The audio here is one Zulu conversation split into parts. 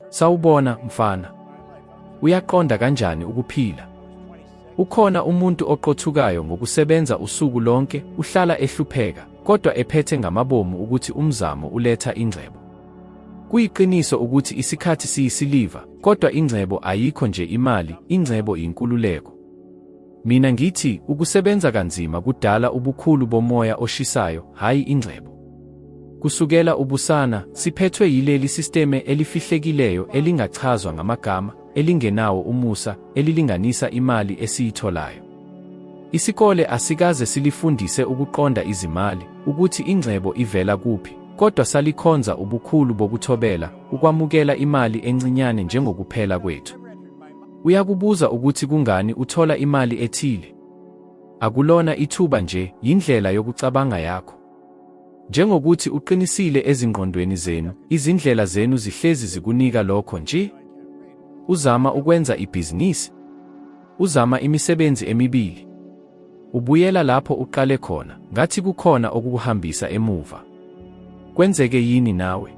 Sawubona, mfana. Uyaqonda kanjani ukuphila? Ukhona umuntu oqothukayo ngokusebenza usuku lonke, uhlala ehlupheka, kodwa ephethe ngamabomu ukuthi umzamo uletha ingcebo. Kuyiqiniso ukuthi isikhathi siyisiliva, kodwa ingcebo ayikho nje imali, ingcebo yinkululeko. Mina ngithi ukusebenza kanzima kudala ubukhulu bomoya oshisayo, hhayi ingcebo. Kusukela ubusana, siphethwe yileli sisteme elifihlekileyo elingachazwa ngamagama, elingenawo umusa, elilinganisa imali esiyitholayo. Isikole asikaze silifundise ukuqonda izimali, ukuthi ingcebo ivela kuphi, kodwa salikhonza ubukhulu bokuthobela, ukwamukela imali encinyane njengokuphela kwethu. Uyakubuza ukuthi kungani uthola imali ethile. Akulona ithuba nje, yindlela yokucabanga yakho. Njengokuthi uqinisile ezingqondweni zenu, izindlela zenu zihlezi zikunika lokho nje. Uzama ukwenza ibhizinisi. Uzama imisebenzi emibili. Ubuyela lapho uqale khona, ngathi kukhona okukuhambisa emuva. Kwenzeke yini nawe?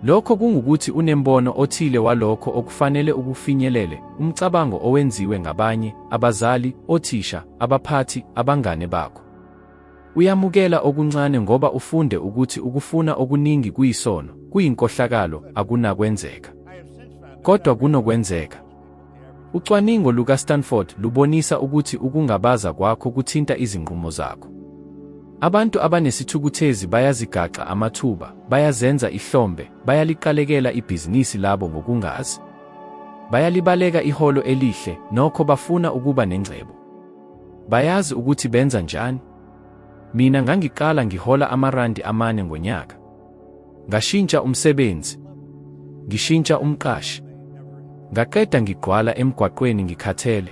Lokho kungukuthi unembono othile walokho okufanele ukufinyelele, umcabango owenziwe ngabanye, abazali, othisha, abaphathi, abangane bakho. Uyamukela okuncane ngoba ufunde ukuthi ukufuna okuningi kuyisono, kuyinkohlakalo, akunakwenzeka. Kodwa kunokwenzeka. Ucwaningo lukaStanford lubonisa ukuthi ukungabaza kwakho kuthinta izinqumo zakho. Abantu abanesithukuthezi bayazigaxa amathuba, bayazenza ihlombe, bayaliqalekela ibhizinisi labo ngokungazi. Bayalibaleka iholo elihle, nokho bafuna ukuba nengcebo. Bayazi ukuthi benza njani? Mina ngangiqala ngihola amarandi amane ngonyaka. Ngashintsha umsebenzi. Ngishintsha umqashi. Ngaqeda ngigqwala emgwaqweni ngikhathele.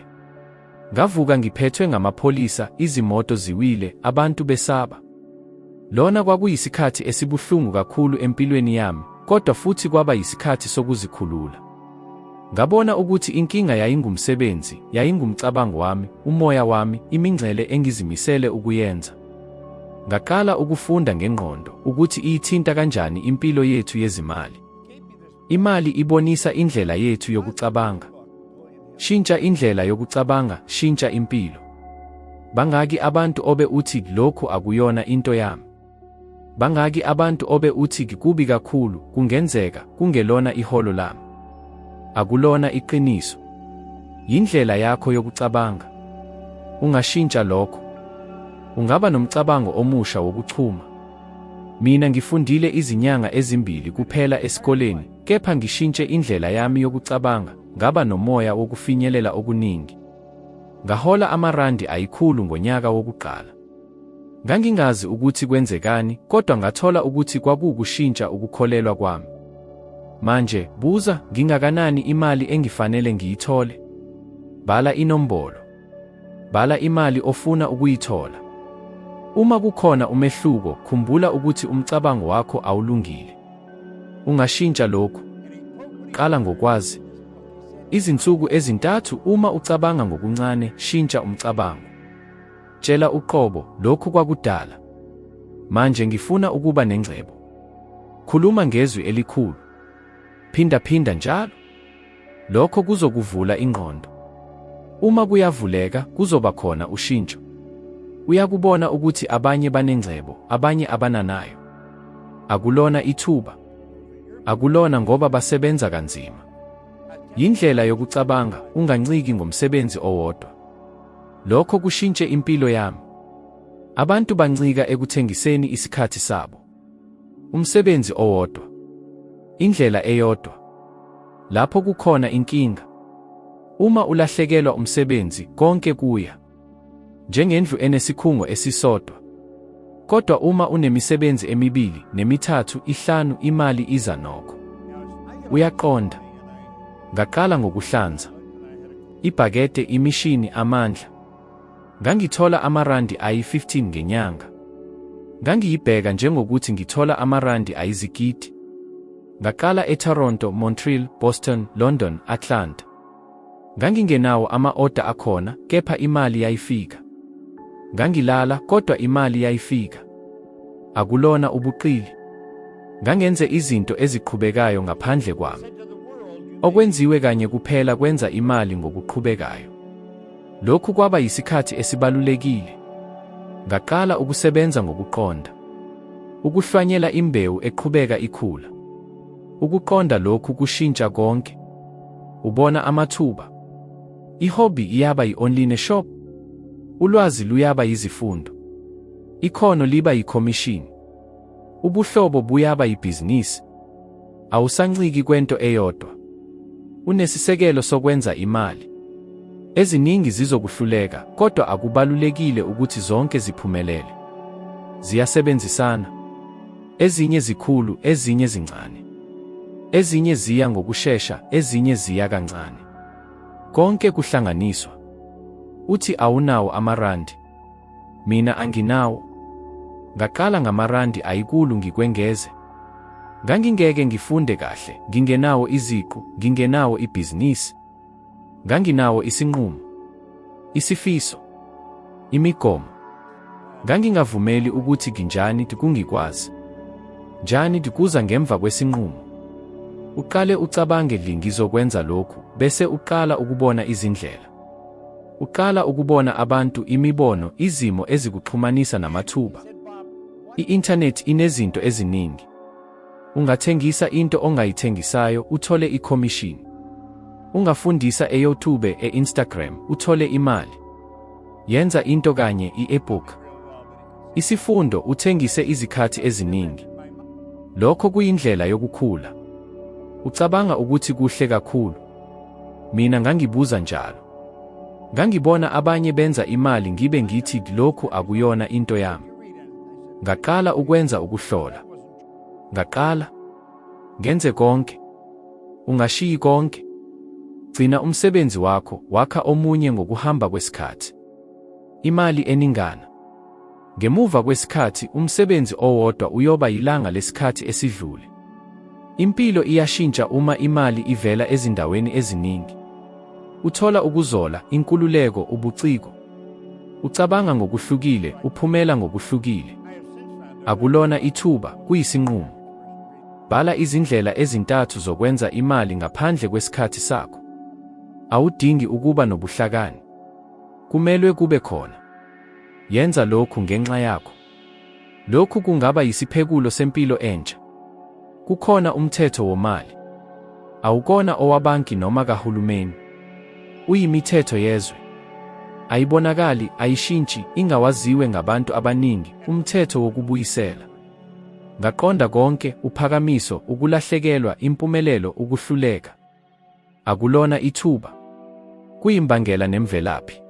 Ngavuka ngiphethwe ngamapholisa, izimoto ziwile, abantu besaba. Lona kwakuyisikhathi esibuhlungu kakhulu empilweni yami, kodwa futhi kwaba yisikhathi sokuzikhulula. Ngabona ukuthi inkinga yayingumsebenzi, yayingumcabango wami, umoya wami, imingcele engizimisele ukuyenza. Ngaqala ukufunda ngengqondo ukuthi iyithinta kanjani impilo yethu yezimali. Imali ibonisa indlela yethu yokucabanga. Shintsha indlela yokucabanga, shintsha impilo. Bangaki abantu obe uthi lokhu akuyona into yami? Bangaki abantu obe uthi kubi kakhulu, kungenzeka, kungelona iholo lami? Akulona iqiniso. Yindlela yakho yokucabanga. Ungashintsha lokho. Ungaba nomcabango omusha wokuchuma. Mina ngifundile izinyanga ezimbili kuphela esikoleni, kepha ngishintshe indlela yami yokucabanga, ngaba nomoya wokufinyelela okuningi. Ngahola amarandi ayikhulu ngonyaka wokuqala. Ngangingazi ukuthi kwenzekani, kodwa ngathola ukuthi kwakuwukushintsha ukukholelwa kwami. Manje, buza, ngingakanani imali engifanele ngiyithole? Bhala inombolo. Bhala imali ofuna ukuyithola. Uma kukhona umehluko, khumbula ukuthi umcabango wakho awulungile. Ungashintsha lokhu. Qala ngokwazi. Izinsuku ezintathu uma ucabanga ngokuncane, shintsha umcabango. Tshela uqobo, lokhu kwakudala. Manje ngifuna ukuba nengcebo. Khuluma ngezwi elikhulu. Phinda phinda njalo. Lokho kuzokuvula ingqondo. Uma kuyavuleka, kuzoba khona ushintsho. Uyakubona ukuthi abanye banengcebo, abanye abananayo. Akulona ithuba. Akulona ngoba basebenza kanzima. Yindlela yokucabanga, unganciki ngomsebenzi owodwa. Lokho kushintshe impilo yami. Abantu bancika ekuthengiseni isikhathi sabo. Umsebenzi owodwa. Indlela eyodwa. Lapho kukhona inkinga. Uma ulahlekelwa umsebenzi, konke kuya. Njengendlu enesikhungo esisodwa. Kodwa uma unemisebenzi emibili, nemithathu, ihlanu, imali iza nokho. Uyaqonda. Ngaqala ngokuhlanza. Ibhakede, imishini, amandla. Ngangithola amarandi ayi-15 ngenyanga. Ngangiyibheka njengokuthi ngithola amarandi ayizigidi. Ngaqala eToronto, Montreal, Boston, London, Atlanta. Ngangingenawo ama-oda akhona, kepha imali yayifika. Ngangilala, kodwa imali yayifika. Akulona ubuqili. Ngangenze izinto eziqhubekayo ngaphandle kwami. Okwenziwe kanye kuphela kwenza imali ngokuqhubekayo. Lokhu kwaba yisikhathi esibalulekile. Ngaqala ukusebenza ngokuqonda. Ukuhlwanyela imbewu eqhubeka ikhula. Ukuqonda lokhu kushintsha konke. Ubona amathuba. I-hobby iyaba yi-online shop. Ulwazi luyaba yizifundo. Ikhono liba yikhomishini. Ubuhlobo buyaba yibhizinisi. Awusanciki kwento eyodwa. Unesisekelo sokwenza imali. Eziningi zizokuhluleka, kodwa akubalulekile ukuthi zonke ziphumelele. Ziyasebenzisana. Ezinye zikhulu, ezinye zincane. Ezinye ziya ngokushesha, ezinye ziya kancane. Konke kuhlanganiswa. Uthi awunawo amarandi. Mina anginawo. Ngaqala ngamarandi ayikulu ngikwengeze. Ngangingeke ngifunde kahle, ngingenawo iziqu, ngingenawo ibhizinisi. Nganginawo isinqumo. Isifiso. Imigomo. Ngangingavumeli ukuthi nginjani kungikwazi. Njani kuza ngemva kwesinqumo. Uqale ucabange li ngizokwenza lokhu, bese uqala ukubona izindlela. Uqala ukubona abantu, imibono, izimo ezikuxhumanisa namathuba. I-inthanethi inezinto eziningi. Ungathengisa into ongayithengisayo uthole ikhomishini. Ungafundisa e-YouTube, e-Instagram uthole imali. Yenza into kanye i-ebook. Isifundo uthengise izikhathi eziningi. Lokho kuyindlela yokukhula. Ucabanga ukuthi kuhle kakhulu. Mina ngangibuza njalo. Ngangibona abanye benza imali ngibe ngithi lokhu akuyona into yami. Ngaqala ukwenza ukuhlola. Ngaqala. Ngenze konke. Ungashiyi konke. Gcina umsebenzi wakho, wakha omunye ngokuhamba kwesikhathi. Imali eningana. Ngemuva kwesikhathi, umsebenzi owodwa uyoba yilanga lesikhathi esidlule. Impilo iyashintsha uma imali ivela ezindaweni eziningi. Uthola ukuzola, inkululeko, ubuciko. Ucabanga ngokuhlukile, uphumela ngokuhlukile. Akulona ithuba, kuyisinqumo. Bhala izindlela ezintathu zokwenza imali ngaphandle kwesikhathi sakho. Awudingi ukuba nobuhlakani. Kumelwe kube khona. Yenza lokhu ngenxa yakho. Lokhu kungaba yisiphekulo sempilo entsha. Kukhona umthetho womali. Awukona owabanki noma kahulumeni. Uyimithetho yezwe. Ayibonakali, ayishintshi, ingawaziwe ngabantu abaningi, umthetho wokubuyisela. Ngaqonda konke, uphakamiso, ukulahlekelwa, impumelelo, ukuhluleka. Akulona ithuba. Kuyimbangela nemvelaphi.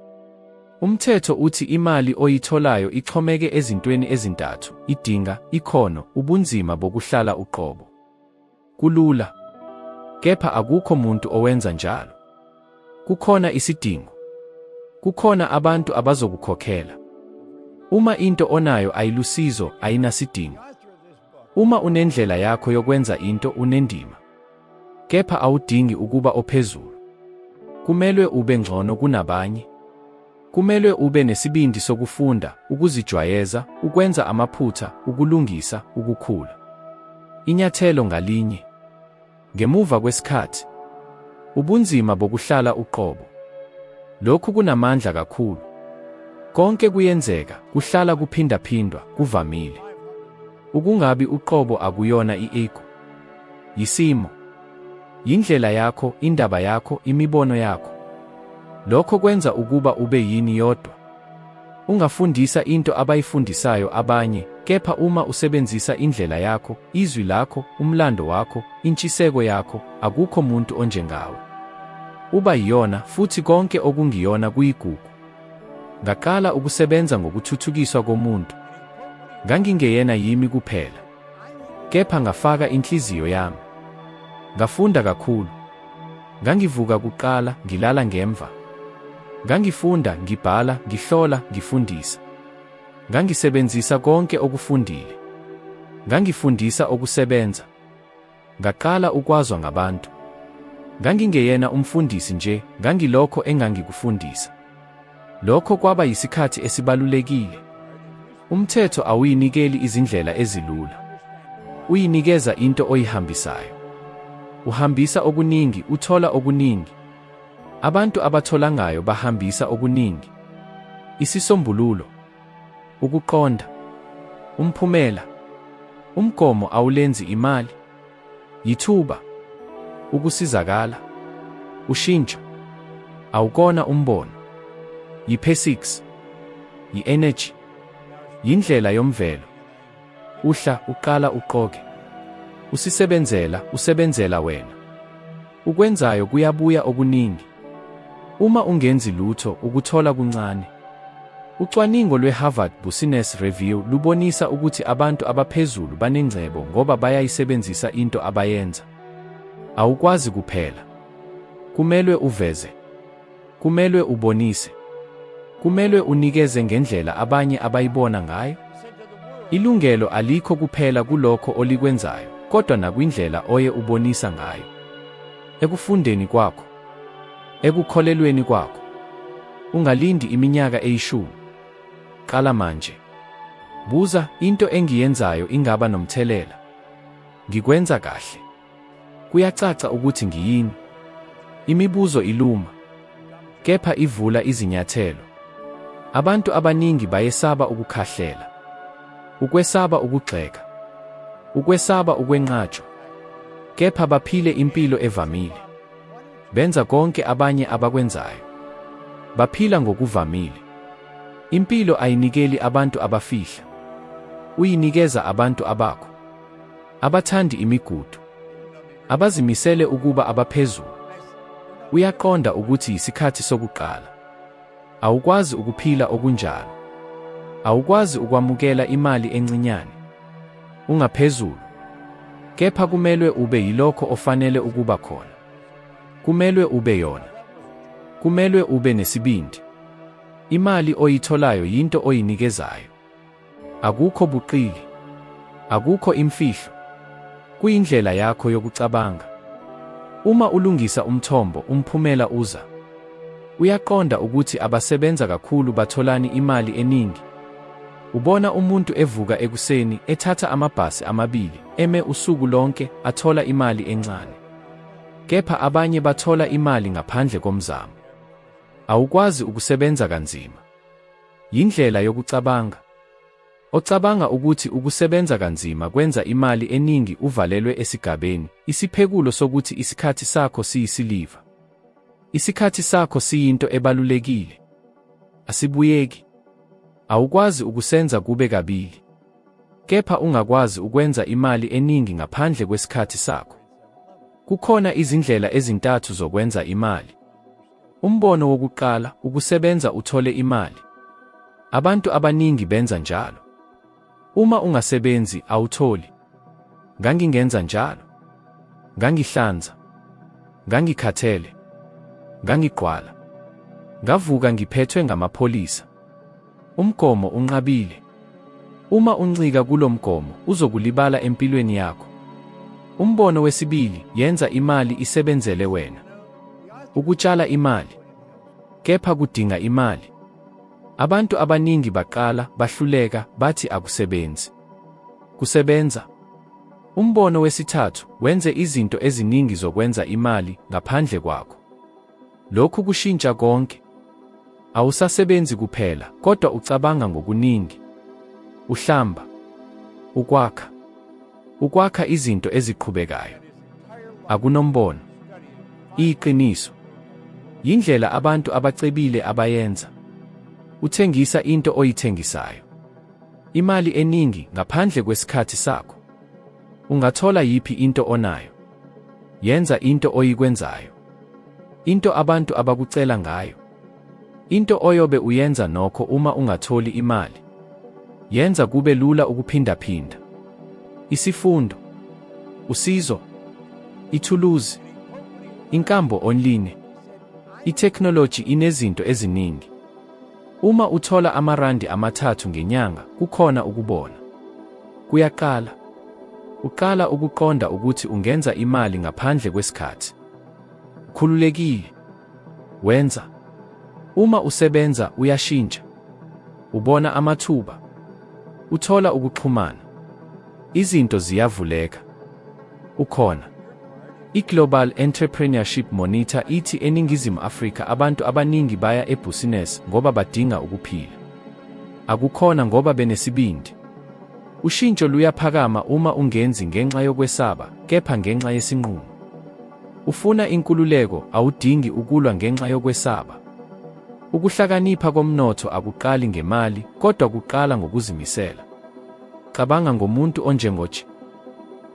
Umthetho uthi imali oyitholayo ixhomeke ezintweni ezintathu, idinga, ikhono, ubunzima bokuhlala uqobo. Kulula. Kepha akukho muntu owenza njalo. Kukhona isidingo. Kukhona abantu abazokukhokhela. Uma into onayo ayilusizo, ayinasidingo. Uma unendlela yakho yokwenza into unendima. Kepha awudingi ukuba ophezulu. Kumelwe ube ngcono kunabanye. Kumelwe ube nesibindi sokufunda, ukuzijwayeza, ukwenza amaphutha, ukulungisa, ukukhula. Inyathelo ngalinye. Ngemuva kwesikhathi. Ubunzima bokuhlala uqobo. Lokhu kunamandla kakhulu. Konke kuyenzeka, kuhlala kuphindaphindwa, kuvamile. Ukungabi uqobo akuyona i-ego. Yisimo. Yindlela yakho, indaba yakho, imibono yakho. Lokho kwenza ukuba ube yini yodwa. Ungafundisa into abayifundisayo abanye, kepha uma usebenzisa indlela yakho, izwi lakho, umlando wakho, intshiseko yakho, akukho muntu onjengawe. Uba yiyona, futhi konke okungiyona kuyigugu. Ngaqala ukusebenza ngokuthuthukiswa komuntu. Ngangingeyena yimi kuphela. Kepha ngafaka inhliziyo yami. Ngafunda kakhulu. Ngangivuka kuqala, ngilala ngemva. Ngangifunda, ngibhala, ngihlola, ngifundisa. Ngangisebenzisa konke okufundile. Ngangifundisa okusebenza. Ngaqala ukwazwa ngabantu. Ngangingeyena umfundisi nje, ngangilokho engangikufundisa. Lokho kwaba yisikhathi esibalulekile. Umthetho awuyinikeli izindlela ezilula. Uyinikeza into oyihambisayo. Uhambisa okuningi, uthola okuningi. Abantu abatholangayo bahambisa okuningi. Isisombululo. Ukuqonda. Umphumela. Umgomo awulenzi imali. Yithuba. Ukusizakala. Ushintsho. Awukona umbono. Yiphesiks. Yi-energy. Yindlela yomvelo. Uhla, uqala uqoke. Usisebenzela, usebenzela wena. Ukwenzayo kuyabuya okuningi. Uma ungenzi lutho, ukuthola kuncane. Ucwaningo lwe-Harvard Business Review lubonisa ukuthi abantu abaphezulu banengcebo ngoba bayayisebenzisa into abayenza. Awukwazi kuphela. Kumelwe uveze. Kumelwe ubonise. Kumelwe unikeze ngendlela abanye abayibona ngayo. Ilungelo alikho kuphela kulokho olikwenzayo, kodwa nakwindlela oye ubonisa ngayo. Ekufundeni kwakho. Ekukholelweni kwakho. Ungalindi iminyaka eyishumi. Qala manje. Buza, into engiyenzayo ingaba nomthelela? Ngikwenza kahle? Kuyacaca ukuthi ngiyini? Imibuzo iluma. Kepha ivula izinyathelo. Abantu abaningi bayesaba ukukhahlela. Ukwesaba ukugxeka. Ukwesaba ukwenqatshwa. Kepha baphile impilo evamile. Benza konke abanye abakwenzayo. Baphila ngokuvamile. Impilo ayinikeli abantu abafihla. Uyinikeza abantu abakho. Abathandi imigudu. Abazimisele ukuba abaphezulu. Uyaqonda ukuthi yisikhathi sokuqala. Awukwazi ukuphila okunjalo. Awukwazi ukwamukela imali encinyane. Ungaphezulu. Kepha kumelwe ube yilokho ofanele ukuba khona. Kumelwe ube yona. Kumelwe ube nesibindi. Imali oyitholayo yinto oyinikezayo. Akukho buqili. Akukho imfihlo. Kuyindlela yakho yokucabanga. Uma ulungisa umthombo, umphumela uza. Uyaqonda ukuthi abasebenza kakhulu batholani imali eningi? Ubona umuntu evuka ekuseni, ethatha amabhasi amabili, eme usuku lonke, athola imali encane. Kepha abanye bathola imali ngaphandle komzamo. Awukwazi ukusebenza kanzima. Yindlela yokucabanga. Ocabanga ukuthi ukusebenza kanzima kwenza imali eningi uvalelwe esigabeni, isiphekulo sokuthi isikhathi sakho siyisiliva. Isikhathi sakho siyinto ebalulekile. Asibuyeki. Awukwazi ukusenza kube kabili. Kepha ungakwazi ukwenza imali eningi ngaphandle kwesikhathi sakho. Kukhona izindlela ezintathu zokwenza imali. Umbono wokuqala, ukusebenza uthole imali. Abantu abaningi benza njalo. Uma ungasebenzi, awutholi. Ngangingenza njalo. Ngangihlanza. Ngangikhathele. Ngangigqwala. Ngavuka ngiphethwe ngamapholisa. Umgomo unqabile. Uma uncika kulo mgomo, uzokulibala empilweni yakho. Umbono wesibili, yenza imali isebenzele wena. Ukutshala imali. Kepha kudinga imali. Abantu abaningi baqala, bahluleka, bathi akusebenzi. Kusebenza. Umbono wesithathu, wenze izinto eziningi zokwenza imali ngaphandle kwakho. Lokhu kushintsha konke. Awusasebenzi kuphela, kodwa ucabanga ngokuningi. Uhlamba. Ukwakha. Ukwakha izinto eziqhubekayo. Akunombono. Iyiqiniso. Yindlela abantu abacebile abayenza. Uthengisa into oyithengisayo. Imali eningi ngaphandle kwesikhathi sakho. Ungathola yiphi into onayo? Yenza into oyikwenzayo. Into abantu abakucela ngayo. Into oyobe uyenza nokho uma ungatholi imali. Yenza kube lula ukuphindaphinda. Isifundo. Usizo. Ithuluzi. Inkambo online. Itheknoloji inezinto eziningi. Uma uthola amarandi amathathu ngenyanga, kukhona ukubona. Kuyaqala. Uqala ukuqonda ukuthi ungenza imali ngaphandle kwesikhathi. Ukhululekile. Wenza. Uma usebenza uyashintsha. Ubona amathuba. Uthola ukuxhumana. Izinto ziyavuleka. Ukhona. I-Global Entrepreneurship Monitor ithi eNingizimu Afrika abantu abaningi baya ebhusinesi ngoba badinga ukuphila. Akukhona ngoba benesibindi. Ushintsho luyaphakama uma ungenzi ngenxa yokwesaba, kepha ngenxa yesinqumo. Ufuna inkululeko, awudingi ukulwa ngenxa yokwesaba. Ukuhlakanipha komnotho akuqali ngemali, kodwa kuqala ngokuzimisela. Cabanga ngomuntu onjengoJ.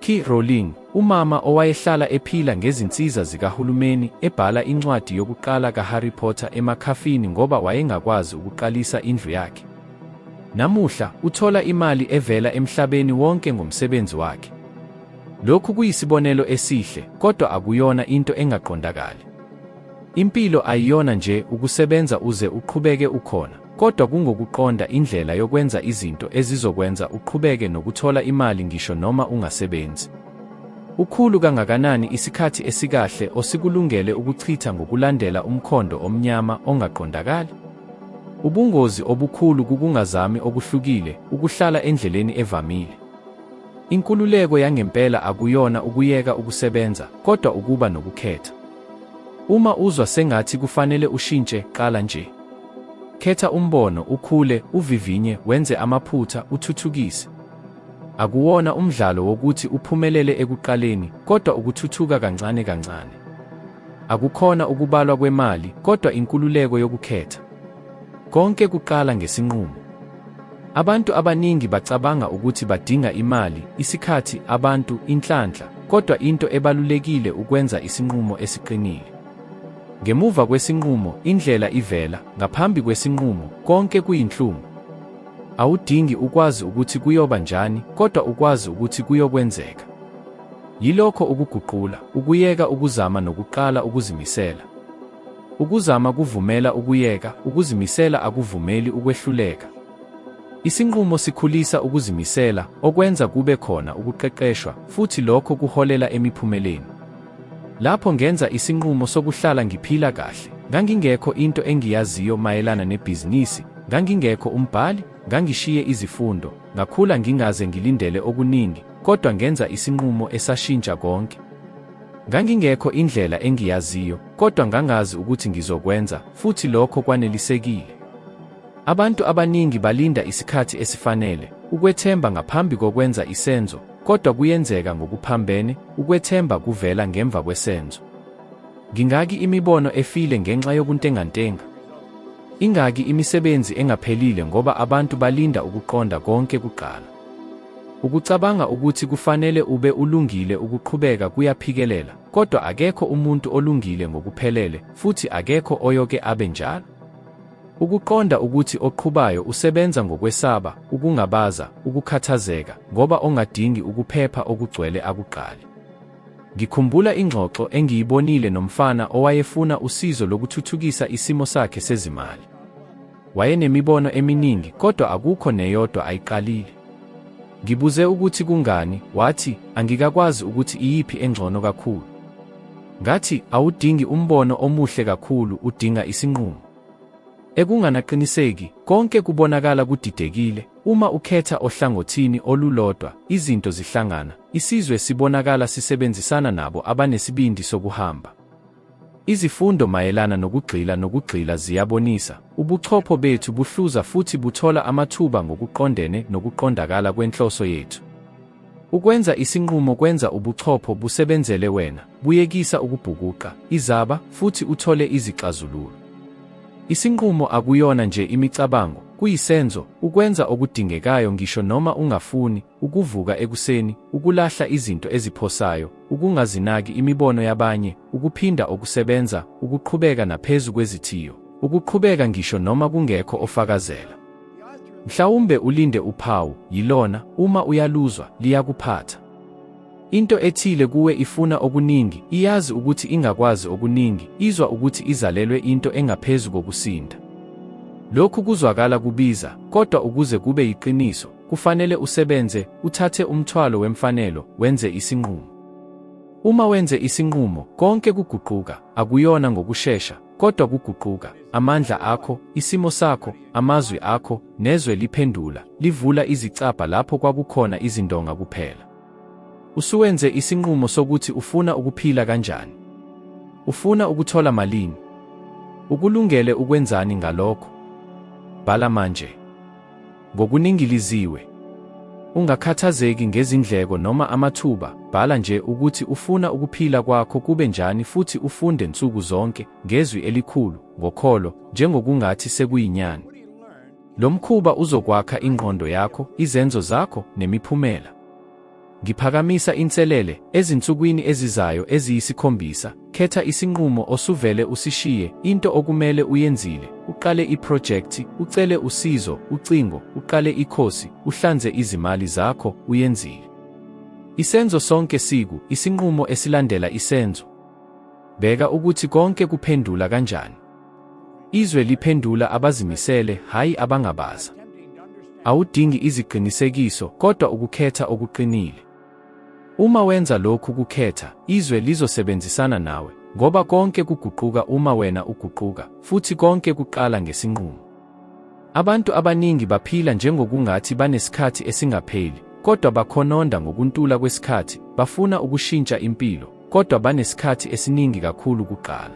K. Rowling, umama owayehlala ephila ngezinsiza zikahulumeni, ebhala incwadi yokuqala kaHarry Potter emakhafini ngoba wayengakwazi ukuqalisa indlu yakhe. Namuhla, uthola imali evela emhlabeni wonke ngomsebenzi wakhe. Lokhu kuyisibonelo esihle, kodwa akuyona into engaqondakali. Impilo ayiyona nje ukusebenza uze uqhubeke ukhona, kodwa kungokuqonda indlela yokwenza izinto ezizokwenza uqhubeke nokuthola imali ngisho noma ungasebenzi. Ukhulu kangakanani isikhathi esikahle osikulungele ukuchitha ngokulandela umkhondo omnyama ongaqondakali? Ubungozi obukhulu kukungazami okuhlukile, ukuhlala endleleni evamile. Inkululeko yangempela akuyona ukuyeka ukusebenza, kodwa ukuba nokukhetha. Uma uzwa sengathi kufanele ushintshe, qala nje. Khetha umbono, ukhule, uvivinye, wenze amaphutha, uthuthukise. Akuwona umdlalo wokuthi uphumelele ekuqaleni, kodwa ukuthuthuka kancane kancane. Akukhona ukubalwa kwemali, kodwa inkululeko yokukhetha. Konke kuqala ngesinqumo. Abantu abaningi bacabanga ukuthi badinga imali, isikhathi, abantu, inhlanhla, kodwa into ebalulekile ukwenza isinqumo esiqinile. Ngemuva kwesinqumo, indlela ivela, ngaphambi kwesinqumo, konke kuyinhlungu. Awudingi ukwazi ukuthi kuyoba njani, kodwa ukwazi ukuthi kuyokwenzeka. Yilokho ukuguqula, ukuyeka ukuzama nokuqala ukuzimisela. Ukuzama kuvumela ukuyeka, ukuzimisela akuvumeli ukwehluleka. Isinqumo sikhulisa ukuzimisela, okwenza kube khona ukuqeqeshwa, futhi lokho kuholela emiphumeleni. Lapho ngenza isinqumo sokuhlala ngiphila kahle, ngangingekho into engiyaziyo mayelana nebhizinisi, ngangingekho umbhali, ngangishiye izifundo, ngakhula ngingaze ngilindele okuningi, kodwa ngenza isinqumo esashintsha konke. Ngangingekho indlela engiyaziyo, kodwa ngangazi ukuthi ngizokwenza, futhi lokho kwanelisekile. Abantu abaningi balinda isikhathi esifanele, ukwethemba ngaphambi kokwenza isenzo, kodwa kuyenzeka ngokuphambene, ukwethemba kuvela ngemva kwesenzo. Ngingaki imibono efile ngenxa yokuntengantenga? Ingaki imisebenzi engaphelile ngoba abantu balinda ukuqonda konke kuqala? Ukucabanga ukuthi kufanele ube ulungile ukuqhubeka kuyaphikelela, kodwa akekho umuntu olungile ngokuphelele, futhi akekho oyoke abe njalo. Ukuqonda ukuthi oqhubayo usebenza ngokwesaba, ukungabaza, ukukhathazeka, ngoba ongadingi ukuphepha okugcwele akuqali. Ngikhumbula ingxoxo engiyibonile nomfana owayefuna usizo lokuthuthukisa isimo sakhe sezimali. Wayenemibono eminingi kodwa akukho neyodwa ayiqalile. Ngibuze ukuthi kungani, wathi, angikakwazi ukuthi iyiphi engcono kakhulu. Ngathi, awudingi umbono omuhle kakhulu, udinga isinqumo. Ekunganaqiniseki, konke kubonakala kudidekile, uma ukhetha ohlangothini olulodwa, izinto zihlangana, isizwe sibonakala sisebenzisana nabo abanesibindi sokuhamba. Izifundo mayelana nokugxila nokugxila ziyabonisa, ubuchopho bethu buhluza futhi buthola amathuba ngokuqondene nokuqondakala kwenhloso yethu. Ukwenza isinqumo kwenza ubuchopho busebenzele wena, buyekisa ukubhukuqa, izaba, futhi uthole izixazululo. Isinqumo akuyona nje imicabango, kuyisenzo, ukwenza okudingekayo ngisho noma ungafuni, ukuvuka ekuseni, ukulahla izinto eziphosayo, ukungazinaki imibono yabanye, ukuphinda okusebenza, ukuqhubeka naphezu kwezithiyo, ukuqhubeka ngisho noma kungekho ofakazela. Mhlawumbe ulinde uphawu, yilona, uma uyaluzwa, liyakuphatha. Into ethile kuwe ifuna okuningi, iyazi ukuthi ingakwazi okuningi, izwa ukuthi izalelwe into engaphezu kokusinda. Lokhu kuzwakala kubiza, kodwa ukuze kube yiqiniso, kufanele usebenze, uthathe umthwalo wemfanelo, wenze isinqumo. Uma wenze isinqumo, konke kuguquka, akuyona ngokushesha, kodwa kuguquka, amandla akho, isimo sakho, amazwi akho, nezwe liphendula, livula izicabha lapho kwakukhona izindonga kuphela. Usuwenze isinqumo sokuthi ufuna ukuphila kanjani? Ufuna ukuthola malini? Ukulungele ukwenzani ngalokho? Bhala manje. Ngokuningiliziwe. Ungakhathazeki ngezindleko noma amathuba, bhala nje ukuthi ufuna ukuphila kwakho kube njani futhi ufunde nsuku zonke, ngezwi elikhulu, ngokholo, njengokungathi sekuyinyani. Lo mkhuba uzokwakha ingqondo yakho, izenzo zakho, nemiphumela. Ngiphakamisa inselele, ezinsukwini ezizayo eziyisikhombisa, khetha isinqumo osuvele usishiye, into okumele uyenzile, uqale iphrojekthi, ucele usizo, ucingo, uqale ikhosi, uhlanze izimali zakho, uyenzile. Isenzo sonke siku, isinqumo esilandela isenzo. Bheka ukuthi konke kuphendula kanjani. Izwe liphendula abazimisele, hhayi abangabaza. Awudingi iziqinisekiso, kodwa ukukhetha okuqinile. Uma wenza lokhu kukhetha, izwe lizosebenzisana nawe, ngoba konke kuguquka uma wena uguquka, futhi konke kuqala ngesinqumo. Abantu abaningi baphila njengokungathi banesikhathi esingapheli, kodwa bakhononda ngokuntula kwesikhathi, bafuna ukushintsha impilo, kodwa banesikhathi esiningi kakhulu kuqala.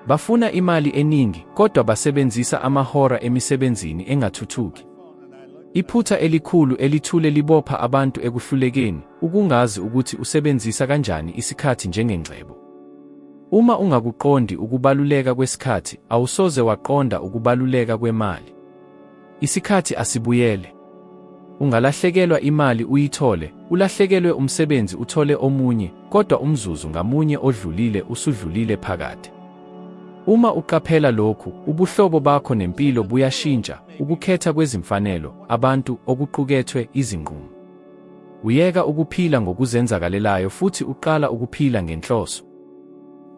Bafuna imali eningi, kodwa basebenzisa amahora emisebenzini engathuthuki. Iphutha elikhulu elithule libopha abantu ekuhlulekeni, ukungazi ukuthi usebenzisa kanjani isikhathi njengengcebo. Uma ungakuqondi ukubaluleka kwesikhathi, awusoze waqonda ukubaluleka kwemali. Isikhathi asibuyele. Ungalahlekelwa imali uyithole, ulahlekelwe umsebenzi uthole omunye, kodwa umzuzu ngamunye odlulile usudlulile phakade. Uma uqaphela lokhu, ubuhlobo bakho nempilo buyashintsha, ukukhetha kwezimfanelo, abantu, okuqukethwe, izinqumo. Uyeka ukuphila ngokuzenzakalelayo futhi uqala ukuphila ngenhloso.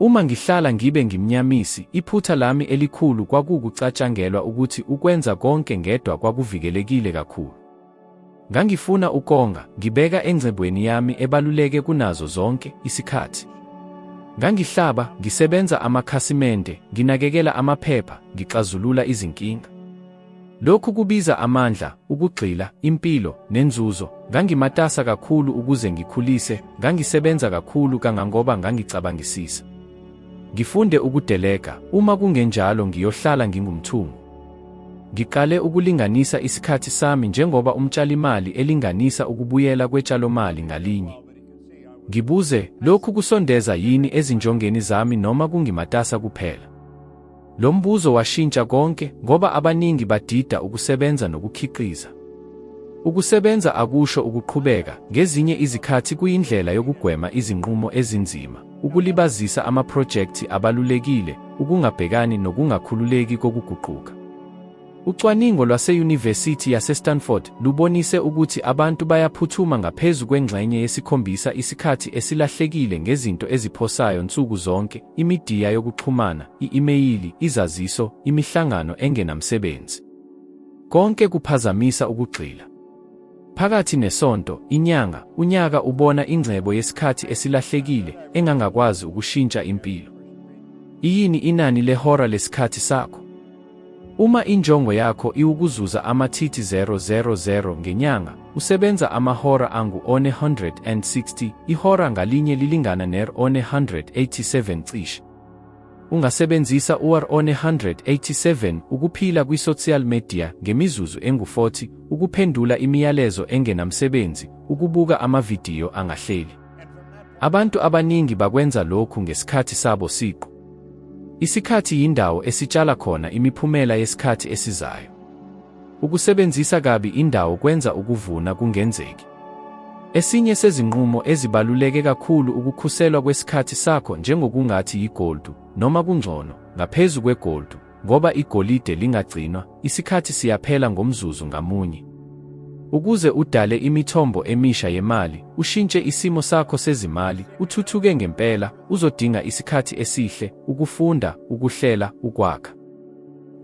Uma ngihlala ngibe ngimnyamisi, iphutha lami elikhulu kwakuwukucatshangelwa ukuthi ukwenza konke ngedwa kwakuvikelekile kakhulu. Ngangifuna ukonga, ngibeka engcebweni yami ebaluleke kunazo zonke, isikhathi. Ngangihlaba, ngisebenza amakhasimende, nginakekela amaphepha, ngixazulula izinkinga. Lokhu kubiza amandla, ukugxila, impilo, nenzuzo. Ngangimatasa kakhulu ukuze ngikhulise, ngangisebenza kakhulu kangangoba ngangicabangisisa. Ngifunde ukudeleka, uma kungenjalo ngiyohlala ngingumthungo. Ngiqale ukulinganisa isikhathi sami njengoba umtshalimali elinganisa ukubuyela kwetshalomali ngalinye. Ngibuze, lokhu kusondeza yini ezinjongeni zami noma kungimatasa kuphela? Lo mbuzo washintsha konke ngoba abaningi badida ukusebenza nokukhiqiza. Ukusebenza akusho ukuqhubeka, ngezinye izikhathi kuyindlela yokugwema izinqumo ezinzima, ukulibazisa amaphrojekthi abalulekile, ukungabhekani nokungakhululeki kokuguquka. Ucwaningo lwase-Yunivesithi yaseStanford lubonise ukuthi abantu bayaphuthuma ngaphezu kwengxenye yesikhombisa isikhathi esilahlekile ngezinto eziphosayo nsuku zonke, imidiya yokuxhumana, i-imeyili, izaziso, imihlangano engenamsebenzi. Konke kuphazamisa ukugxila. Phakathi nesonto, inyanga, unyaka ubona ingcebo yesikhathi esilahlekile engangakwazi ukushintsha impilo. Iyini inani lehora lesikhathi sakho? Uma injongo yakho iwukuzuza amathithi 000 ngenyanga, usebenza amahora angu-160, ihora ngalinye lilingana ner-187 cishe. Ungasebenzisa u-R187 ukuphila kwi-social media ngemizuzu engu-40, ukuphendula imiyalezo engenamsebenzi, ukubuka amavidiyo angahleli. Abantu abaningi bakwenza lokhu ngesikhathi sabo siqu. Isikhathi yindawo esitshala khona imiphumela yesikhathi esizayo. Ukusebenzisa kabi indawo kwenza ukuvuna kungenzeki. Esinye sezinqumo ezibaluleke kakhulu ukukhuselwa kwesikhathi sakho njengokungathi yigoldu, noma kungcono, ngaphezu kwegoldu, ngoba igolide lingagcinwa, isikhathi siyaphela ngomzuzu ngamunye. Ukuze udale imithombo emisha yemali, ushintshe isimo sakho sezimali, uthuthuke ngempela, uzodinga isikhathi esihle, ukufunda, ukuhlela, ukwakha.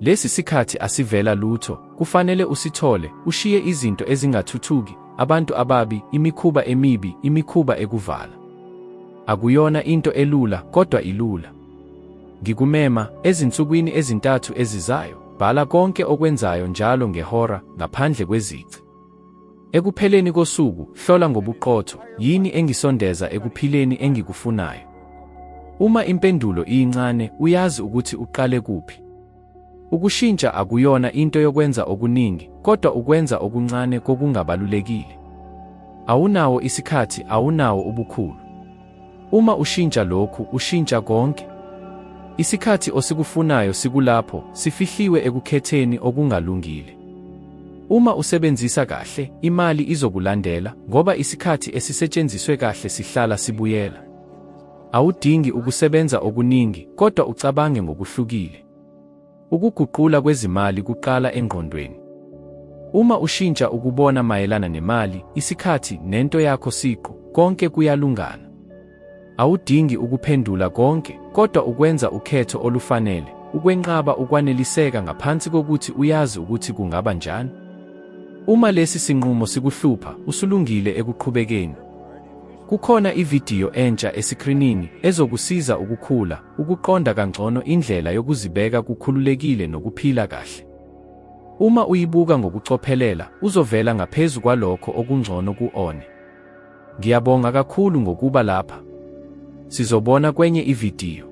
Lesi sikhathi asivela lutho, kufanele usithole, ushiye izinto ezingathuthuki, abantu ababi, imikhuba emibi, imikhuba ekuvala. Akuyona into elula, kodwa ilula. Ngikumema, ezinsukwini ezintathu ezizayo, bhala konke okwenzayo njalo ngehora, ngaphandle kwezici. Ekupheleni kosuku, hlola ngobuqotho, yini engisondeza ekuphileni engikufunayo? Uma impendulo iyincane, uyazi ukuthi uqale kuphi. Ukushintsha akuyona into yokwenza okuningi, kodwa ukwenza okuncane kokungabalulekile. Awunawo isikhathi, awunawo ubukhulu. Uma ushintsha lokhu, ushintsha konke. Isikhathi osikufunayo sikulapho, sifihliwe ekukhetheni okungalungile. Uma usebenzisa kahle, imali izokulandela, ngoba isikhathi esisetshenziswe kahle sihlala sibuyela. Awudingi ukusebenza okuningi, kodwa ucabange ngokuhlukile. Ukuguqula kwezimali kuqala engqondweni. Uma ushintsha ukubona mayelana nemali, isikhathi, nento yakho siqu, konke kuyalungana. Awudingi ukuphendula konke, kodwa ukwenza ukhetho olufanele, ukwenqaba ukwaneliseka ngaphansi kokuthi uyazi ukuthi kungaba njani. Uma lesi sinqumo sikuhlupha, usulungile ekuqhubekeni. Kukhona ividiyo entsha esikrinini ezokusiza ukukhula, ukuqonda kangcono indlela yokuzibeka kukhululekile nokuphila kahle. Uma uyibuka ngokucophelela, uzovela ngaphezu kwalokho okungcono ku-one. Ngiyabonga kakhulu ngokuba lapha. Sizobona kwenye ividiyo.